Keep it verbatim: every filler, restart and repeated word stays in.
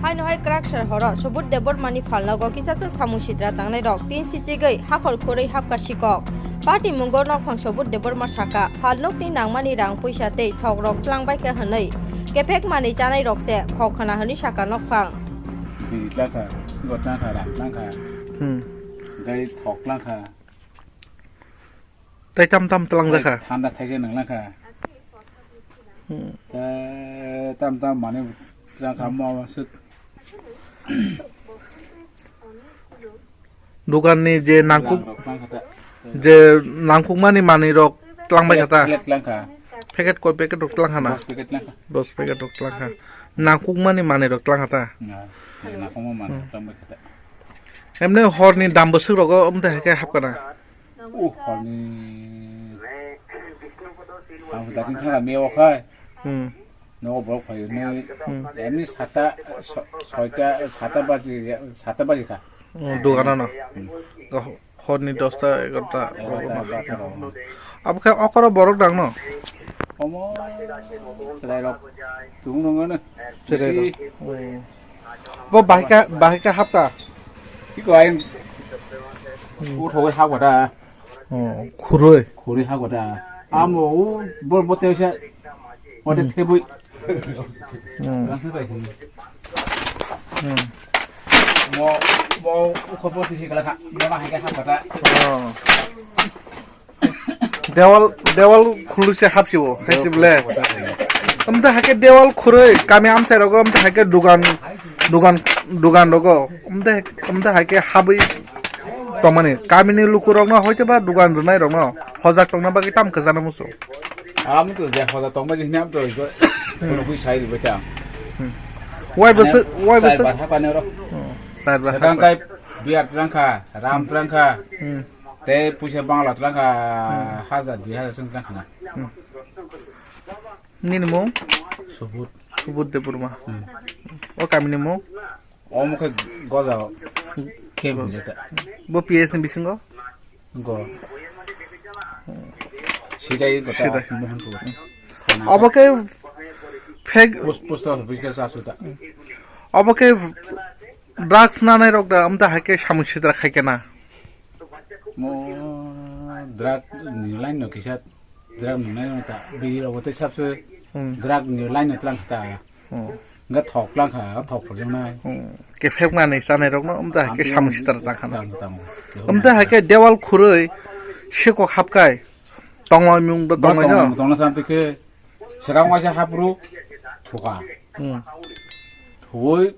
Haino hai kwraksar horo Subudh Debbarmani phalnogo kisachwk samung sitra tangnairok tin sichigwi hakhor khurwi hapkha sikok. Party mungo nokphang Subudh Debbarma sakha, phalnokni nangmani rang puisa tei thokrok tlangbaikha hwnwi kephek manwi chanairokse khok khna hwnwi sakha nokphang. Bini tlangkha, go tlangkha, rang tlangkha. Hmm. Tei thok tlangkha. Tei tam tam tlang jakha. Thanda thaisa nang langkha. Hmm. Tei tam tam mane langkha mo sut. Dukan ni je nangkuk, langkha ta. Je nangkukmani manwi rok tlang bai kha ta. Plate langkha. Packet koi packet rok tlang kha na? Dos packet langkha. Dos packet rok tlang kha. Nangkukmani manwi rok tlang kha ta. Na, nangkukma manwi rok tlang bai kha ta. Emne horni dam bwswk rogo amtwi hai khe hapkha na? O horni. Ang datin thangla meo khai. Hmm. Nogo borok phaio nai. Hmm. Emni sata, so-, soita, sata baji, sata baji kha. Hmm, dogano no. Hmm. Go-, horni dosta, egarota. Egarota, barota rogo. Abo khe okoro borok dang no? Omo, chwrai rok. Tung nongo no. Chwrai rok. Bisi. Hmm. Bo bahai kha, bahai kha hapkha. Ki ko ayang. Hmm. Uthogwi hapkha da. Oh, khurui. Khurui hapkha da. Amo u bor bote sa. Bote Hmm. thebui. Hmm. Hmm. Mo, mo ukhor bote si kala kha. Mo bahai kha hapkha da. Oh. Dewal, dewal khuluse hapsibo, hai se bole. Amtwi hai khe dewal khurui, kami amchai rogo, amtwi hai khe dugan, dugan, dugan rogo, amtwi, amtwi hai khe habwi tongmani. Kamini lukurokno hoitoba dugan rwnairokno hojak tongna bagwi tam kwchana muchung. Amtwi je hojak tongma je hini amtwi khulugwi sai rwbaita. Hmm. Wai bwswk, wai bwswk. Chai bar hapani oro. Hmm. Chai bar hapani. Swkang kai biyar twlang kha, ram twlang kha. Hmm. Tei puisa bangla twlang kha Hmm. hajar, dui hajar swng twlang khna. Hmm. Nini mung? Subut. Subut Debbarma. Hmm. O kamini mung? Omo khe goja khe Goja. Bujeta. Bo P S ni bisingo? Go. Sidai gota Sidai. Mohanpur. Obo khe fake Pus-, pusto bujka sa suta. Obo khe drugs nanai rok da amta hai khe samung sidra khai khe na. Mo drug ni line no kisa drug ni line no ta biri rok tei sabse Hmm. drug ni line no tlang ta. Hmm. Ga thok lang kha, ga thok phor jang nai. Hmm. Ke phek nani sanai rok no amta hai khe Amte samung sitra ta khana. Tamo, tamo. Ke Amta hai khe dewal khurui seko hapkai. Tongmai mung do Ba tongmai tong, no. Tong na sam te khe sekang waisa hapru thuka. Hmm. Thui